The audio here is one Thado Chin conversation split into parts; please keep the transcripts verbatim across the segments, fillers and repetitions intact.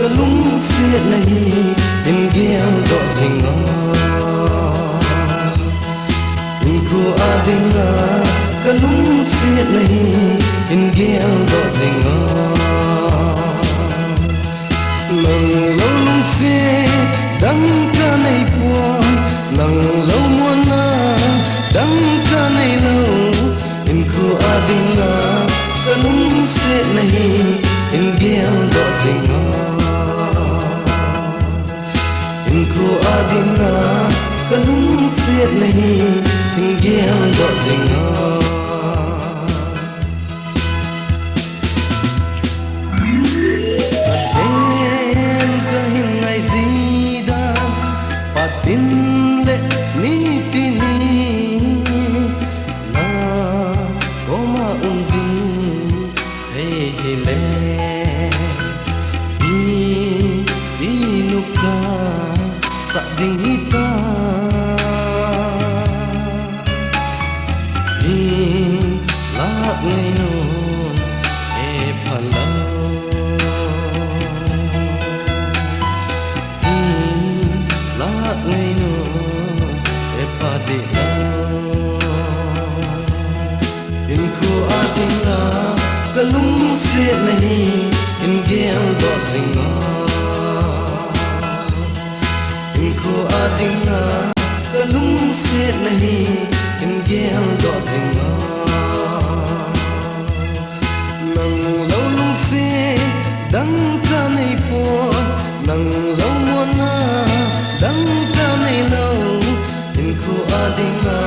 Kalungsetna hi hin geldoh ding a, hinkho a dinga kalungsetna hi hin geldoh ding a. Nang lou lungset dang kanei poi, nang lou muanna dang kanei lou. Hinkho a dinga kalungsetna hi hin geldoh ding a, hinkho a dinga kalungsetna hi hin geldoh ding a. Pathen kahin ngai jeh a, phat tin le ni tin in na koma um jing thei hile, i, i nukha sah ding hita. Hin lah ngainom e phalou. Hin lah ngainom e pha dih lou. Hinkho a dinga kalungsetna hi hin geldoh ding a, hinkho a dinga kalungsetna hi hin geldoh ding a. Nang lou lungset dang kanei poi, nang lou muanna dang kanei lou. Hinkho a dinga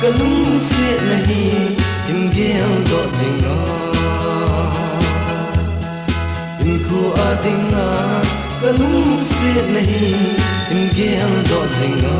kalungsetna hi hin geldoh ding a, hinkho a dinga kalungsetna hi hin geldoh ding a.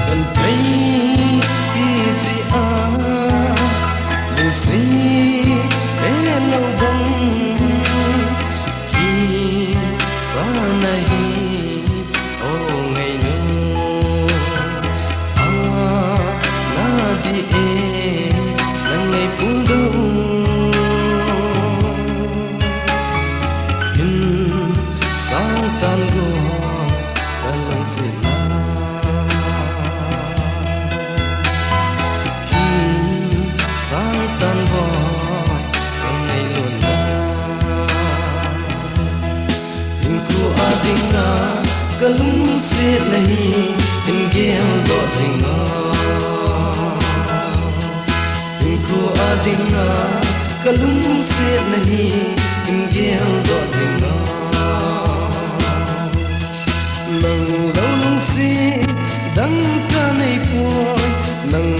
Kan thei pi jeh a, lungset e lou bang kisa nahi o ngainom. A, na dih e, nang nei puldou. Hin sang tan go, kalungsetna. Hin sang tan go, kanei lona. Hinkho a dinga kalungsetna hi hin geldoh ding a, hinkho a dinga kalungsetna hi hin geldoh ding a. Nang lou lungset dang kanei poi, nang